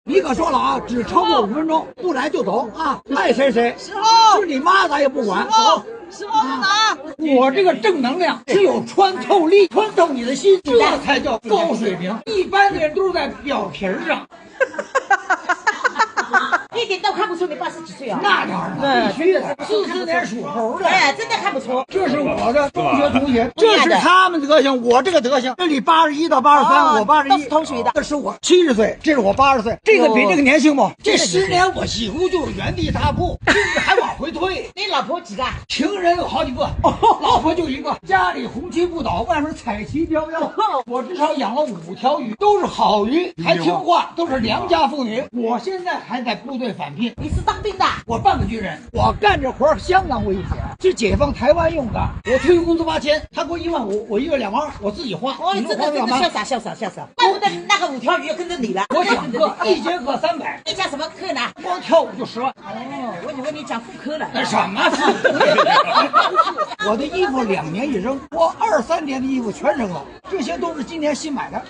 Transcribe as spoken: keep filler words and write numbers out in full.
你可说了啊，只超过五分钟，不来就走啊！爱谁谁，是你妈咱也不管。走，师傅走。我这个正能量只有穿透力，穿透你的心，这才叫高水平。一般的人都是在表皮儿上。一点都看不出你八十几岁啊。那当然了，必须的，四四年属猴的。哎，真的看不出。这是我的中学同学，这是他们德行，我这个德行。这里八十一到八十三，我八十一，都是同学的。这是我七十岁，这是我八十岁，这个比这个年轻不？这十年我几乎就是原地踏步，甚至还往回退。你老婆几个？情人有好几个，老婆就一个，家里红旗不倒，外面彩旗飘飘。我至少养了五条鱼，都是好鱼，还听话，都是良家妇女。我现在还在部队返聘，你是当兵的？我半个军人，我干这活儿相当危险，是解放台湾用的。我退休工资八千，他给我一万五，我一月两万二，我自己花。哦，你说这个真的花不了吗？潇洒潇洒潇洒，怪不得那个五条鱼要跟着你了。我讲课一节课三百，你讲什么课呢？光跳舞就十万。哦，我以为你讲妇科了。那什么妇科？我的衣服两年一扔，我二三年的衣服全扔了，这些都是今年新买的。